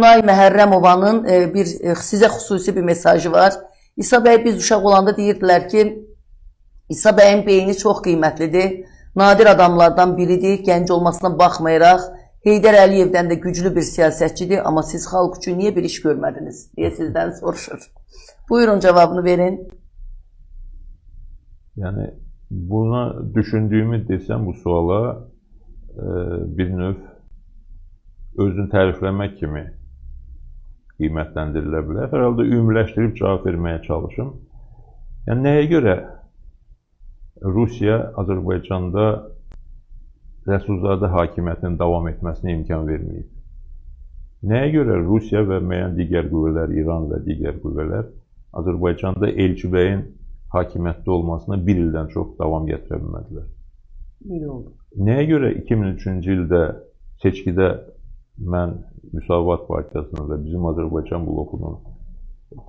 Günay Məhərrəmovanın bir sizə xüsusi bir mesajı var. İsa bəy, biz uşaq olanda deyirdilər ki, İsa bəyin beyni çox qiymətlidir. Nadir adamlardan biridir, gənc olmasına baxmayaraq. Heydər Əliyevdən də güclü bir siyasətçidir, amma siz xalq üçün niyə bir iş görmədiniz deyə sizdən soruşur. Buyurun, cavabını verin. Yəni buna düşündüyümü desəm bu suala bir növ özünü tərifləmək kimi qiymətləndirilə bilər. Hər halda ümumiləşdirib cavab verməyə çalışım. Yəni nəyə görə Rusiya Azərbaycanda Rəsulzadə hakimiyyətinin davam etməsinə imkan verməyib? Nəyə görə Rusiya və müəyyən digər qüvvələr, İran və digər qüvvələr Azərbaycanda Elçibəyin hakimiyyətdə olmasına bir ildən çox davam gətirə bilmədilər? Bir oldu. Nəyə görə 2003-cü ildə seçkidə mən Müsavat Partiyasının və bizim Azərbaycan blokunun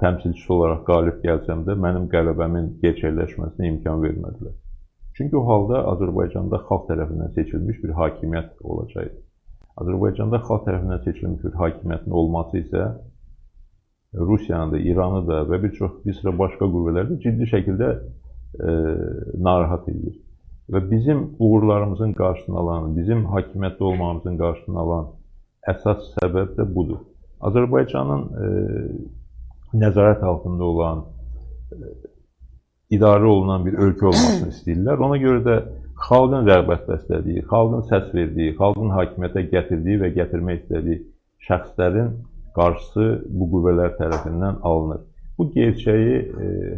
təmsilçisi olaraq qalib gəlsəm də mənim qələbəmin gerçəkləşməsinə imkan vermədilər? Çünki o halda Azərbaycanda xalq tərəfindən seçilmiş bir hakimiyyət olacaqdı. Azərbaycanda xalq tərəfindən seçilmiş bir hakimiyyətin olması isə Rusiyanı da, İranı da və bir çox bir sıra başqa qüvvələri də ciddi şəkildə narahat edir. Və bizim uğurlarımızın qarşısını alan, bizim hakimiyyətdə olmamızın qarşısını alan əsas səbəb də budur. Azərbaycanın nəzarət altında olan, idarə olunan bir ölkə olmasını istəyirlər. Ona görə də xalqın rəğbət bəslədiyi, xalqın səs verdiyi, xalqın hakimiyyətə gətirdiyi və gətirmək istədiyi şəxslərin qarşısı bu qüvvələr tərəfindən alınır. Bu gerçəyi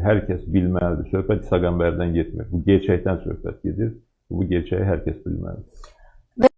hər kəs bilməlidir. Söhbət İsa Qəmbərdən getmir. Bu gerçəkdən söhbət gedir. Bu gerçəyi hər kəs bilməlidir.